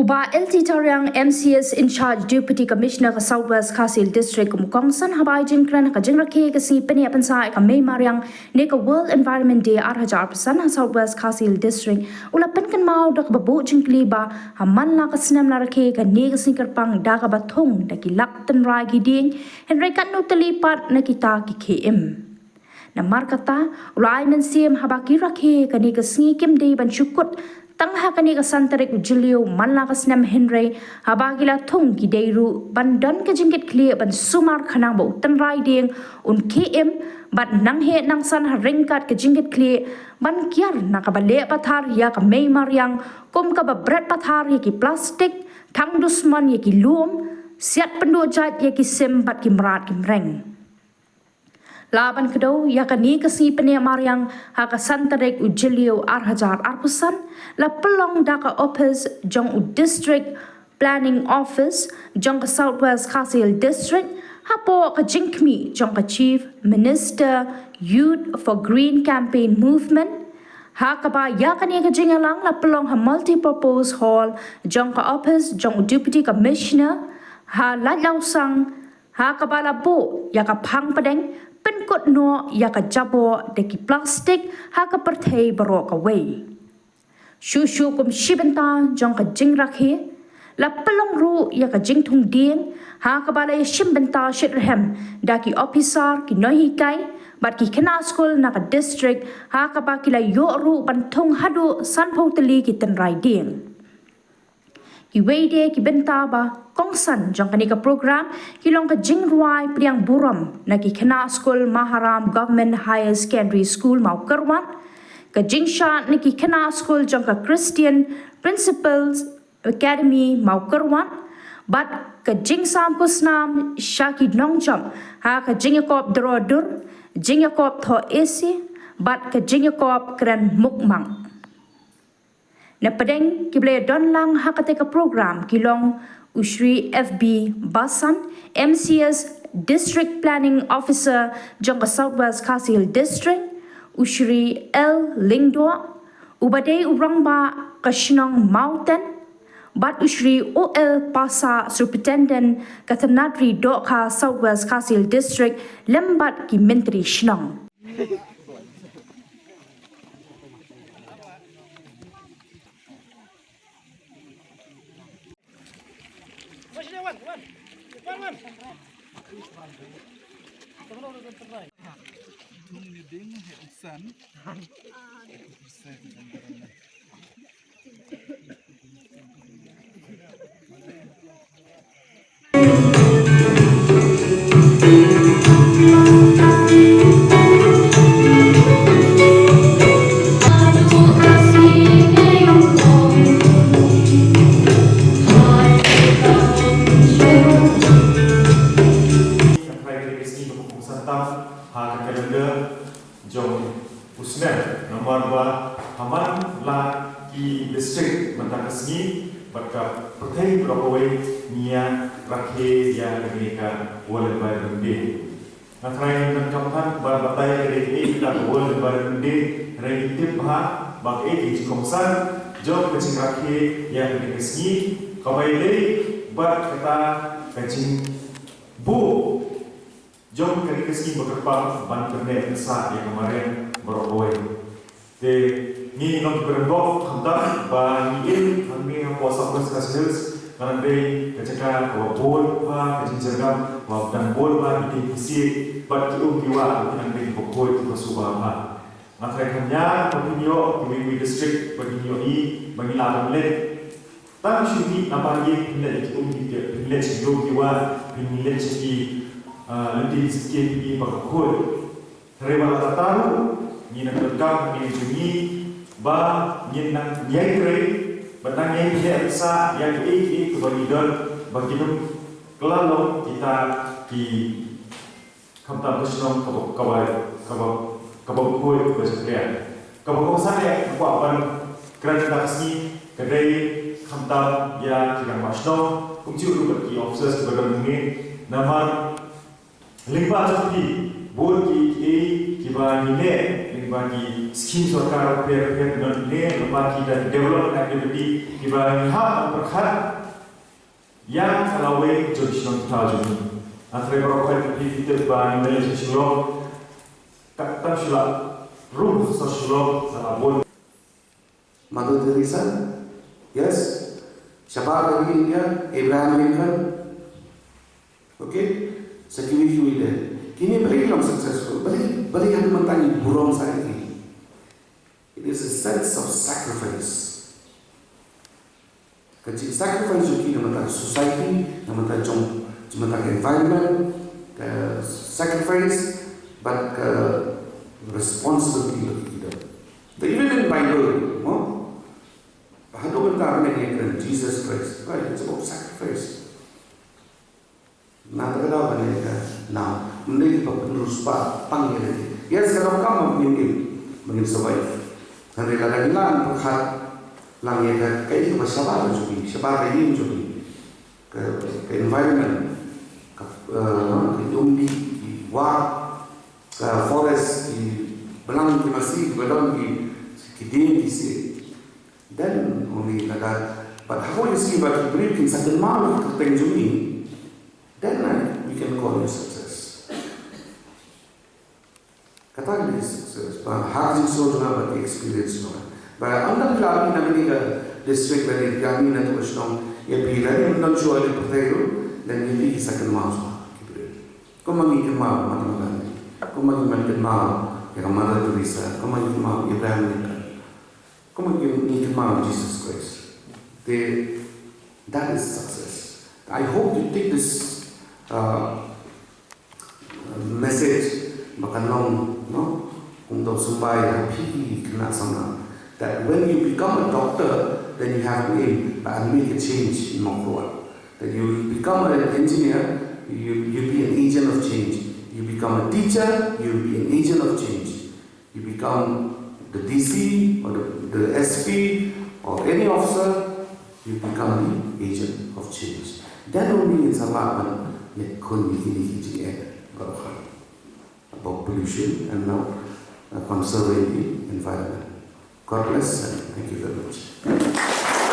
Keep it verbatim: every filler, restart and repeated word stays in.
Bah L T Tariang, M C S in charge, Deputy Commissioner ka South West Khasi Hills District, kum u kongsan haba ai jingkren ha ka jingrakhe ka sngi pynïap pynsah ïa ka Mei Mariang ne ka World Environment Day ar hajar arphew san ha South West Khasi Hills District, u la pynkynmaw da kaba buh jingkylli ba ha man la ka snem la rakhe kane ka sngi kyrpang da kaba thung da ki lak tynrai ki dieng, hynrei katno tylli pat na kita ki khie im. Namar kata, u la ai mynsiem haba ki rakhe kane ka sngi kim dei ban shu kut tang ha kane ka san tarik u Jylliew man la ka snem, hynrei haba ki la thung ki dei ruh ban don ka jingkitkhlieh ban sumar khnang ba u tynrai dieng un khie im, bad nang heh nang san ha ryngkat ka jingkitkhlieh ban kiar na kaba leh pathar ïa ka Mei Mariang, kum kaba bret pathar ïa ki plastik, thang dusmon ïa ki lum, siat pynduh jait ïa ki sim bad ki mrad ki mreng. La ban kdew ïa kane ka sngi pynïap mariang ha ka san tarik u Jylliew ar hajar arphew san, la pynlong da ka ophis jong u District Planning Office jong ka South West Khasi Hills District, hapoh ka jingkhmih jong ka Chief Minister Youth for Green Campaign Movement, ha kaba ïa kane ka jingïalang la pynlong ha Multipurpose Hall jong ka ophis jong u Deputy Commissioner ha Laitlawsang, ha kaba la buh ïa ka phang pdeng pynkut noh ïa ka jaboh da ki plastik ha ka pyrthei baroh kawei. Shuh shuh kum shi bynta jong ka jingrakhe, la pynlong ruh ïa ka jingthung dieng, ha kaba la ïashim bynta shitrhem da ki ophisar, ki nonghikai bad ki khynnah skul na ka district, ha kaba ki la ïoh ruh ban thung haduh sanphew tylli ki tynrai dieng. Kiwei de ki bynta ba kongsan jong kane ka program ki long ka jingrwai pdiang burom na ki khynnah skul Maharam Government Higher Secondary School Mawkyrwat, ka jingshad na ki khynnah skul jong ka Christian Principles Academy Mawkyrwat, bad ka jingsam khusnam sha ki nongjop ha ka jingïakop dro dur, jingïakop thoh ese bad ka jingïakop kren mukmak. Na pdeng kiba la ïadon lang ha katei ka program ki long u Shri F B Basan, M C S District Planning Officer jong ka South West Khasi Hills District, u Shri L Lyngdoh, uba dei u rangbah ka shnong Mawten, bad u Shri O L Passah, Superintendent ka tnat ri dohkha South West Khasi Hills District, lem bad ki myntri shnong. Jong u snem, namar ba ha man la ki district mynta ka sngi bad ka pyrthei baroh kawei ngi ïa rakhe ïa kane ka World Environment Day. Nga tharai nang kam than ba batai ka dei ka World Environment Day, hynrei ngi tip bha ba kaei ka jingkongsan jong ka jingrakhe ïa kane ka sngi kaba ïadei bad kata ka jingbuh jong kane ka sngi ba kyrpang ban pynneh pynsah ïa ka mariang baroh kawei. Te ngi long ki paralok, khamtam ba ngi im hangne hapoh South West Khasi Hills, ka dang dei ka jaka kaba bun bha ka jingjyrngam, kaba dang bun bha ki dieng ki siej bad ki um ki wah, ki dang dei kiba khuid kiba suba bha. Nga tharai kan ïa ba phin ïoh kiwei kiwei district ba kin ïohi ba ngi lah ban leit. Tang shu mih na ba ïing, phin leit ki um ki, phin leit ki um ki wah, phin leit ki, ah, lynti ki, ki ba ka khuid. Hynrei wat la katta ruh, ngi nang donkam, ngi nang jong ngi ba ngin nang ïai trei bad nang ïai leh pynsah ïa kiei kiei kiba ngi don ba kin ym kylla long kita ki khamtam ka shnong kaba, kaba, kaba, kaba khuid, kaba jakhlia. Kaba kongsan eh nga kwah ban kren ha ka sngi ka dei khamtam ïa ki rangbah shnong, kumjuh ruh bad ki officers kiba don hangne. Namar lyngba jong ki bun ki, ki, kiba ngi leh, Ba ki skim sorkar pher pher, ne ba ki da development activity kiba ngi hap ban pyrkhat ïa ka lawei jong ki shnong ki thaw jong ngi. Hynrei baroh khoit ki phi tip ba ngi leit sha Shillong, ka tam shu la rum sa Shillong sa la bun. Mother Teresa, yes. Shabar ka ri India, Abraham Lincoln. Okay? Sa kiwei kiwei de. Kine balei ki long successful? Balei, balei haduh mynta ngi burom sa ïa ki? It is a sense of sacrifice. Ka jing sacrifice jong ki na bynta society, na bynta jong, na bynta ka environment, ka sacrifice, but ka responsibility ba ki don. Even in Bible, no? Haduh mynta mynne ngi kren Jesus Christ, right? It's about sacrifice. Na kata ka daw ba ngi ka, na mynne ki ba pynrus ba pang ïa lade. Yes, ka donkam ba ngin im, ba ngin survive. Hynrei lada ngi lah ban pyrkhat lang ïa ka, kaei kaba shabar ka jong ngi, shabar ka ïing jong ngi, ka, ka environment, ka, eh, ka umdih, ki wah, ka forest, ki blang, ki masi, ki badon, ki, ki dieng, ki siej. Then only lada, but how you see ba ki briew kin sa kynmaw ïa ka kyrteng jong ngi, then, uh, we can call it success. Kata ka dei success. Ba ha ka jingsngew jong nga, ba ka experience jong nga. Ba ynda phi la mih na kane ka district lane phi la mih na kata ka shnong, ïa phi lane ym don shuh ha ka pyrthei ruh, lane ïa phi ki sa kynmaw shuh ki briew. Kumba ngi kynmaw Mahatma Gandhi, kumba ngi kynmaw ïa ka Mother Teresa, kumba ngi kynmaw Abraham Lincoln. Kumba ngi, ngi kynmaw Jesus Christ. Te, that is success. I hope you take this, uh, message ba kan long, no? Kum to symbai ha phi ki khynnah samla. That when you become a doctor, then you have to aim ba and make a change in Mawkyrwat. That you become an engineer, you, you be an agent of change. You become a teacher, you be an agent of change. You become the D C or the, the S P or any officer, you become the agent of change. Then only ngin sa lah ban ïakhun ïa kine ki jingeh baroh kawei about pollution and now, uh, conserving the environment. God bless and thank you very much.